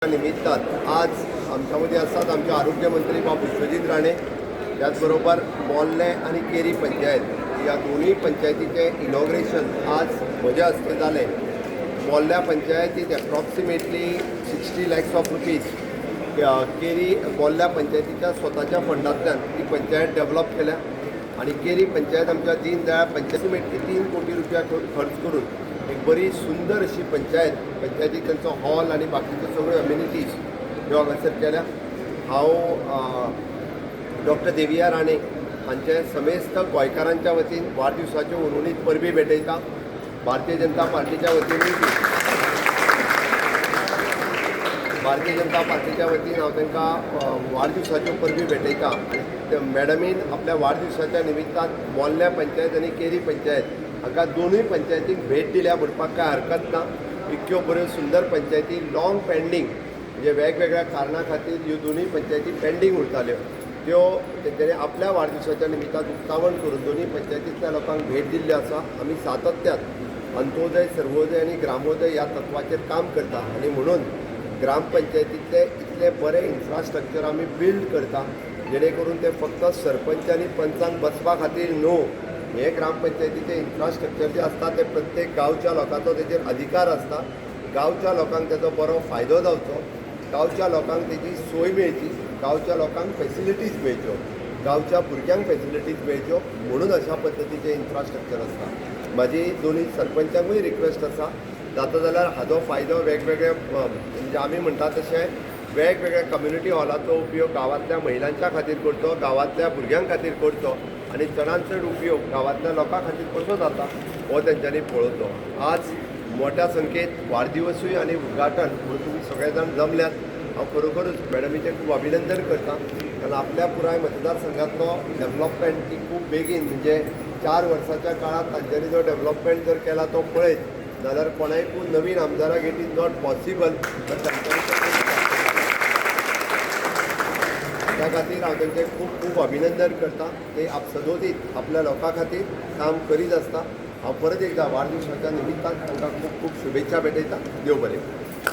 निमित्तान आज आमच्यामध्ये आसात आमचे आरोग्यमंत्री बाब विश्वजीत राणे, त्याचबरोबर मोर्ले आनी केरी पंचायत ह्या दोनूय पंचायतीचें इनॉग्रेशन आज म्हज्या हस्ते जालें. मोर्ल्या पंचायतीत approximately 60 lakhs of rupees Keri मोर्ल्या पंचायतीच्या स्वताच्या फंडांतल्यान ती पंचायत डेव्हलप केल्या आनी केरी पंचायत आमच्या दीन दयाळ पंचायतीमेटली 3 कोटी रुपया खर्च करून एक बरी सुंदर अशी पंचायत, पंचायतीक तांचो हॉल आनी बाकीच्यो सगळ्यो अमेनिटीज ह्यो हांगासर केल्या. हांव डॉक्टर देविया राणे हांचे समेस्त गोंयकारांच्या वतीन वाडदिवसाच्यो हुनहुनीत परबीं भेटयता. भारतीय जनता पार्टीच्या वतीनूय बी, भारतीय जनता पार्टीच्या वतीन हांव तांकां वाडदिवसाच्यो परबीं भेटयता आनी ते मॅडमीन आपल्या वाडदिवसाच्या निमित्तान मोर्ल्या पंचायत आनी केरी पंचायत हांकां दोनूय पंचायतींक भेट दिल्या म्हणपाक कांय हरकत ना. इतक्यो बऱ्यो सुंदर पंचायती लॉंग पेंडींग, म्हणजे वेगवेगळ्या कारणा खातीर ह्यो दोनूय पंचायती पेंडींग उरताल्यो, त्यो तेंच्यांनी आपल्या वाडदिवसाच्या निमित्तान उक्तावण करून दोनूय पंचायतींतल्या लोकांक भेट दिल्ल्यो आसा. आमी सातत्यान अंत्योदय, सर्वोदय आनी ग्रामोदय ह्या तत्वाचेर काम करता आनी म्हणून ग्रामपंचायतींतले इतले बरे इन्फ्रास्ट्रक्चर आमी बिल्ड करता, जेणे करून ते फक्त सरपंच आनी पंचांक बसपा खातीर न्हू. हे ग्रामपंचायतीचे इन्फ्रास्ट्रक्चर जे आसता ते प्रत्येक गांवच्या लोकांचो तेजेर अधिकार आसता. गांवच्या लोकांक तेजो बरो फायदो जावचो, गांवच्या लोकांक तेजी सोय मेळची, गांवच्या लोकांक फेसिलिटीज मेळच्यो, गांवच्या भुरग्यांक फेसिलिटीज मेळच्यो म्हणून अशा पद्दतीचें इन्फ्रास्ट्रक्चर आसता. म्हाजी दोनूय सरपंचांकूय रिक्वेस्ट आसा, जाता जाल्यार हाजो फायदो वेगवेगळे, म्हणजे आमी म्हणटा तशें वेगवेगळ्या कम्युनिटी हॉलाचो उपयोग गांवांतल्या महिलांच्या खातीर करचो, गांवांतल्या भुरग्यां खातीर करचो आनी चडांत चड उपयोग गांवांतल्या लोकां खातीर कसो जाता हो तेंच्यांनी पळोवचो. आज मोठ्या संख्येत वाडदिवसूय आनी उद्घाटन म्हणून तुमी सगळे जाण जमल्यात. हांव खरोखरूच मॅडमीचें खूब अभिनंदन करता, कारण आपल्या पुराय मतदारसंघातलो डेव्हलपमेंट ती खूब बेगीन, म्हणजे 4 वर्साच्या काळात तांच्यांनी जो डेव्हलपमेंट जर केला तो पळयत जाल्यार कोणाकूय नवीन आमदाराक it is not possible, but तांच्यांनी, त्या खातीर हांव तांचें खूब खूब अभिनंदन करता. ते आप सदोदीत आपल्या लोकां खातीर काम करीत आसता. हांव परत एकदां वाडदिवसाच्या निमित्तान तांकां खूब खूब शुभेच्छा भेटयता. देव बरें करूं.